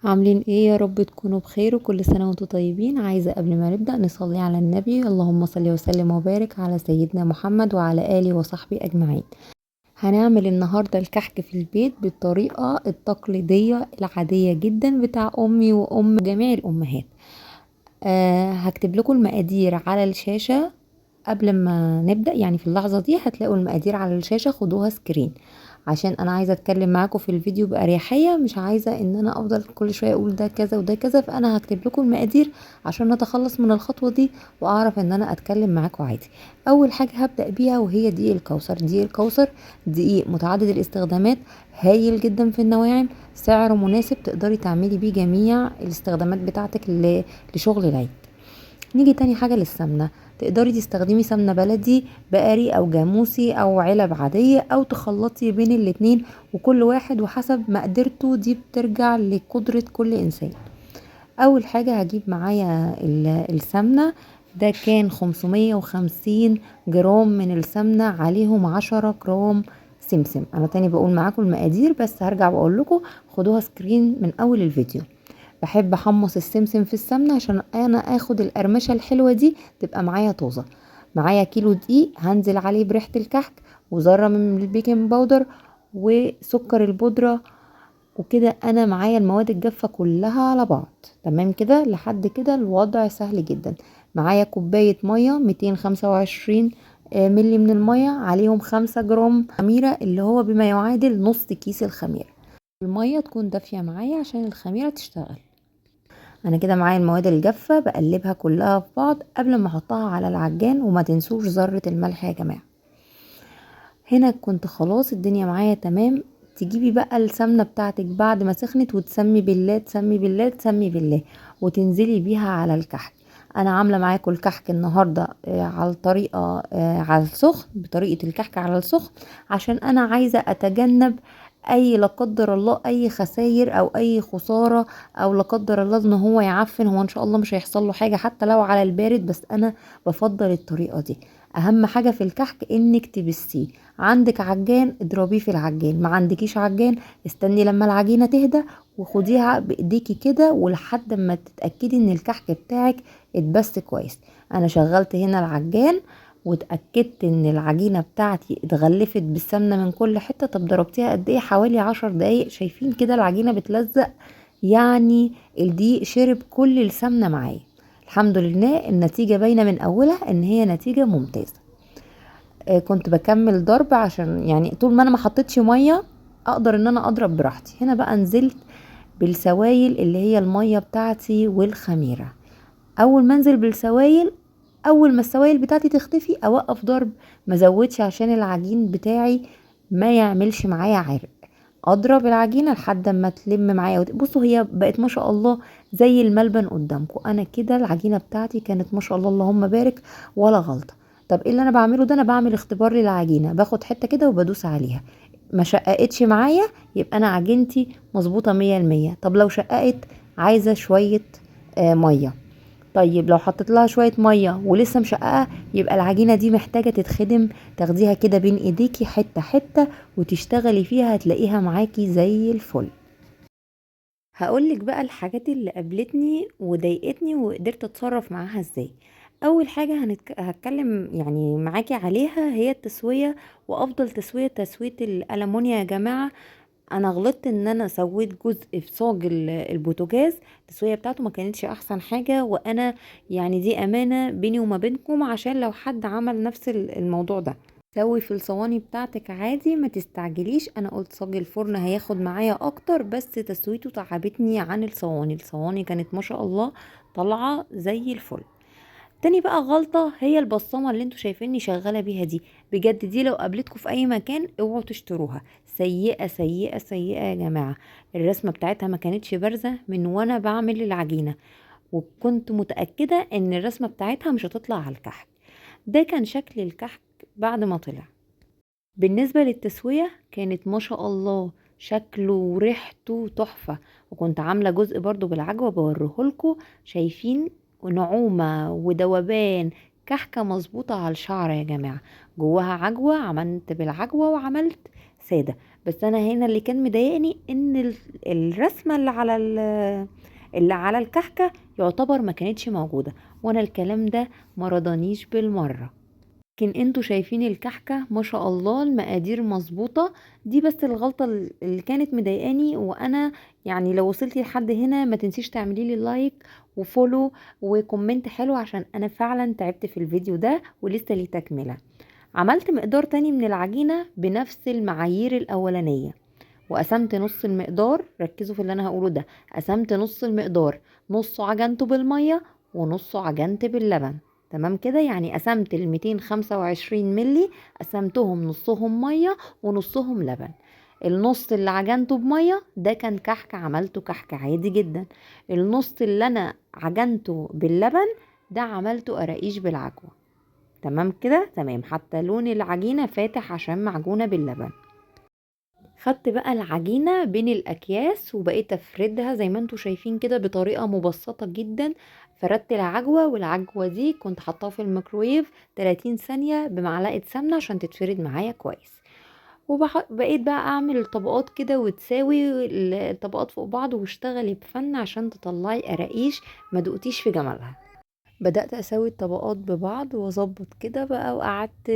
عاملين ايه؟ يا رب تكونوا بخير وكل سنة وانتم طيبين. عايزة قبل ما نبدأ نصلي على النبي، اللهم صل وسلم وبارك على سيدنا محمد وعلى آله وصحبه أجمعين. هنعمل النهاردة الكحك في البيت بالطريقة التقليدية العادية جدا بتاع أمي وأم جميع الأمهات. هكتب لكم المقادير على الشاشة قبل ما نبدأ، يعني في اللحظة دي هتلاقوا المقادير على الشاشة، خدوها screen عشان انا عايزة اتكلم معاكم في الفيديو بأريحية، مش عايزة ان انا افضل كل شوية اقول ده كذا وده كذا، فانا هكتب لكم المقادير عشان نتخلص من الخطوة دي واعرف ان انا اتكلم معاكم عادي. اول حاجة هبدأ بيها وهي دقيق الكوثر. دقيق الكوثر دقيق متعدد الاستخدامات، هايل جدا في النواعم، سعره مناسب، تقدري تعملي بيه جميع الاستخدامات بتاعتك لشغل العيد. نيجي تاني حاجة للسمنة، تقدري تستخدمي سمنة بلدي بقري او جاموسي او علب عادية، او تخلطي بين الاتنين، وكل واحد وحسب مقدرته، دي بترجع لقدرة كل انسان. اول حاجة هجيب معايا السمنة، ده كان 550 جرام من السمنة، عليهم 10 جرام سمسم. انا تاني بقول معاكم المقادير بس هرجع واقول لكم خدوها screen من اول الفيديو. بحب احمص السمسم في السمنة عشان انا اخد القرمشة الحلوة دي تبقى معايا طازة. معايا كيلو دقيق هنزل عليه بريحة الكحك وذرة من البيكنج باودر وسكر البودرة وكده، انا معايا المواد الجافة كلها على بعض. تمام كده، لحد كده الوضع سهل جدا. معايا كوباية مية 225، ملي من المية، عليهم 5 جرام خميرة اللي هو بما يعادل نص كيس الخميرة. المية تكون دافية معايا عشان الخميرة تشتغل. انا كده معايا المواد الجافة بقلبها كلها في بعض قبل ما احطها على العجان، وما تنسوش ذرة الملح يا جماعة. هنا كنت خلاص الدنيا معايا تمام. تجيبي بقى السمنة بتاعتك بعد ما سخنت وتسمي بالله، تسمي بالله، تسمي بالله، وتنزلي بيها على الكحك. انا عاملة معاكم الكحك النهاردة، على الطريقة، على السخن، بطريقة الكحك على السخن، عشان انا عايزة اتجنب اي لا قدر الله اي خساير او اي خسارة، او لا قدر الله ان هو يعفن. هو ان شاء الله مش هيحصل له حاجة حتى لو على البارد، بس انا بفضل الطريقة دي. اهم حاجة في الكحك انك تبسيه. عندك عجان اضربيه في العجان، ما عندكيش عجان استني لما العجينة تهدى وخديها بايديكي كده، ولحد ما تتأكدي ان الكحك بتاعك اتبس كويس. انا شغلت هنا العجان واتأكدت ان العجينة بتاعتي اتغلفت بالسمنة من كل حتة. طب ضربتيها قد ايه؟ حوالي 10 دقايق. شايفين كده العجينة بتلزق، يعني الدقيق شرب كل السمنة معايا. الحمد لله النتيجة باينة من اولها ان هي نتيجة ممتازة. كنت بكمل ضرب عشان طول ما انا ما حطيتش مية اقدر ان انا اضرب براحتي. هنا بقى نزلت بالسوايل اللي هي المية بتاعتي والخميرة. اول ما انزل بالسوايل، اول ما السوائل بتاعتي تختفي اوقف ضرب، ما ازودش عشان العجين بتاعي ما يعملش معايا عرق. اضرب العجينه لحد ما تلم معايا. بصوا هي بقت ما شاء الله زي الملبن قدامكم. انا كده العجينه بتاعتي كانت ما شاء الله اللهم بارك ولا غلطه. طب ايه اللي انا بعمله ده؟ انا بعمل اختبار للعجينه، باخد حته كده وبدوس عليها، ما شققتش معايا يبقى انا عجينتي مظبوطه مية المية. طب لو شققت عايزه شويه، ميه. طيب لو حطيت لها شوية مية ولسه مشققة يبقى العجينة دي محتاجة تتخدم، تاخديها كده بين ايديكي حتة حتة وتشتغلي فيها، هتلاقيها معاكي زي الفل. هقولك بقى الحاجات اللي قابلتني وضايقتني وقدرت اتصرف معاها ازاي. اول حاجة هتكلم معاكي عليها هي التسوية، وافضل تسوية تسوية الألمونيا يا جماعة. انا غلطت ان انا سويت جزء في صاج البوتاجاز، التسوية بتاعته ما كانتش احسن حاجة، وانا دي امانة بيني وما بينكم عشان لو حد عمل نفس الموضوع ده. سوي في الصواني بتاعتك عادي، ما تستعجليش. انا قلت صاج الفرن هياخد معايا اكتر، بس تسويته تعبتني عن الصواني. الصواني كانت ما شاء الله طالعة زي الفل. تاني بقى غلطة هي البصامة اللي انتوا شايفيني شغالة بيها دي، بجد دي لو قابلتكم في اي مكان اوعوا تشتروها، سيئة سيئة سيئة يا جماعة. الرسمة بتاعتها ما كانتش بارزة من وانا بعمل العجينة، وكنت متأكدة ان الرسمة بتاعتها مش هتطلع على الكحك. ده كان شكل الكحك بعد ما طلع. بالنسبة للتسوية كانت ما شاء الله شكله وريحته تحفة، وكنت عاملة جزء برضو بالعجوة بوريهولكوا. شايفين نعومة ودوبان، كحكة مظبوطة على الشعر يا جماعة، جواها عجوة، عملت بالعجوة وعملت سادة. بس انا هنا اللي كان مضايقني ان الرسمة اللي على الكحكة يعتبر ما كانتش موجودة، وانا الكلام ده مرضانيش بالمرة. لكن انتوا شايفين الكحكة ما شاء الله المقادير مظبوطة، دي بس الغلطة اللي كانت مضايقاني. وانا يعني لو وصلتي لحد هنا ما تنسيش تعملي لي like و follow و comment حلو، عشان انا فعلا تعبت في الفيديو ده ولسه ليه تكملة. عملت مقدار تاني من العجينة بنفس المعايير الاولانية، وقسمت نص المقدار. ركزوا في اللي انا هقوله ده، قسمت نص المقدار، نصه عجنته بالمية ونصه عجنت باللبن. تمام كده، يعني قسمت ال 225 ملي قسمتهم نصهم مية ونصهم لبن. النص اللي عجنته بميه ده كان كحك، عملته كحك عادي جدا. النص اللي انا عجنته باللبن ده عملته قراقيش بالعجوه. تمام كده، تمام. حتى لون العجينة فاتح عشان معجونه باللبن. خدت بقى العجينة بين الاكياس وبقيت افردها زي ما انتوا شايفين كده بطريقة مبسطة جدا. فردت العجوه، والعجوه دي كنت حطاها في الميكرويف 30 ثانية بمعلقه سمنه عشان تتفرد معايا كويس. وبقيت بقى اعمل الطبقات كده وتساوي الطبقات فوق بعض، واشتغلي بفن عشان تطلعي قراقيش ما دقتيش في جمالها. بدأت اسوي الطبقات ببعض واظبط كده بقى، وقعدت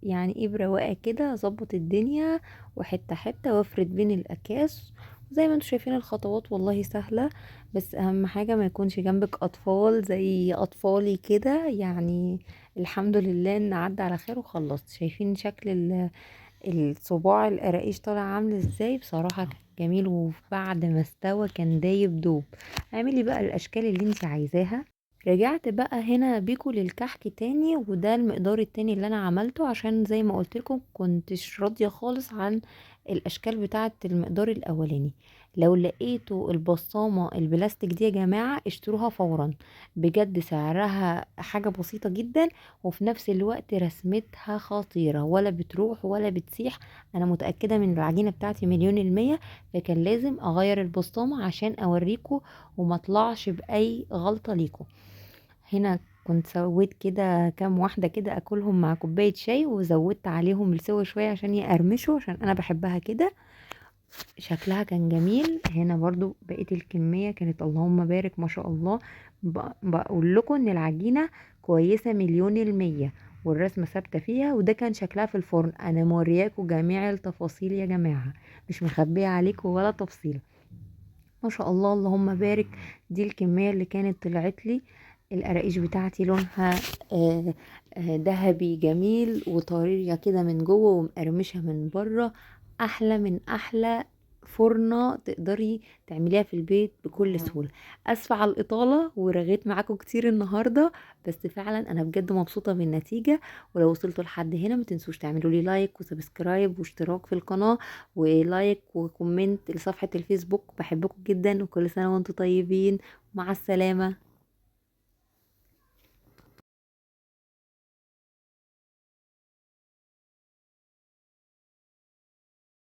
يعني ايه برواقه كده اظبط الدنيا وحتة حتة وافرد بين الاكياس. زي ما انتم شايفين الخطوات والله سهلة، بس اهم حاجة ما يكونش جنبك اطفال زي اطفالي كده. يعني الحمد لله ان عدى على خير وخلصت. شايفين شكل الصباع القراقيش طالع عامل ازاي؟ بصراحة كان جميل، وبعد ما استوى كان دايب دوب. اعملي بقى الاشكال اللي انت عايزاها. رجعت بقى هنا بيكو للكحك تاني، وده المقدار التاني اللي انا عملته، عشان زي ما قلت لكم كنتش راضية خالص عن الاشكال بتاعه المقدار الاولاني. لو لقيتوا البصامه البلاستيك دي يا جماعة اشتروها فورا، بجد سعرها حاجة بسيطة جدا، وفي نفس الوقت رسمتها خطيرة، ولا بتروح ولا بتسيح. انا متاكدة من العجينة بتاعتي 100%، فكان لازم اغير البصامه عشان اوريكم وما اطلعش باي غلطه ليكم. هنا كنت سويت كده كام واحدة كده اكلهم مع كوباية شاي، وزودت عليهم السوا شوية عشان يقرمشوا، عشان انا بحبها كده. شكلها كان جميل. هنا برضو بقية الكمية كانت اللهم بارك ما شاء الله. بقول لكم ان العجينة كويسة 100%، والرسمة ثابتة فيها، وده كان شكلها في الفرن. انا مورياكم جميع التفاصيل يا جماعة، مش مخبية عليكم ولا تفصيلة. ما شاء الله اللهم بارك. دي الكمية اللي كانت طلعت لي. القراقيش بتاعتي لونها ذهبي جميل، وطريه كده من جوه ومقرمشه من بره. احلى من احلى فرنه تقدري تعمليها في البيت بكل سهولة. اسفه على الاطالة ورغيت معاكم كتير النهارده، بس فعلا انا بجد مبسوطة بالنتيجة. ولو وصلتوا لحد هنا ما تنسوش تعملوا لي like و subscribe واشتراك في القناة، و like و comment لصفحة الفيسبوك. بحبكم جدا، وكل سنة وانتم طيبين. مع السلامة.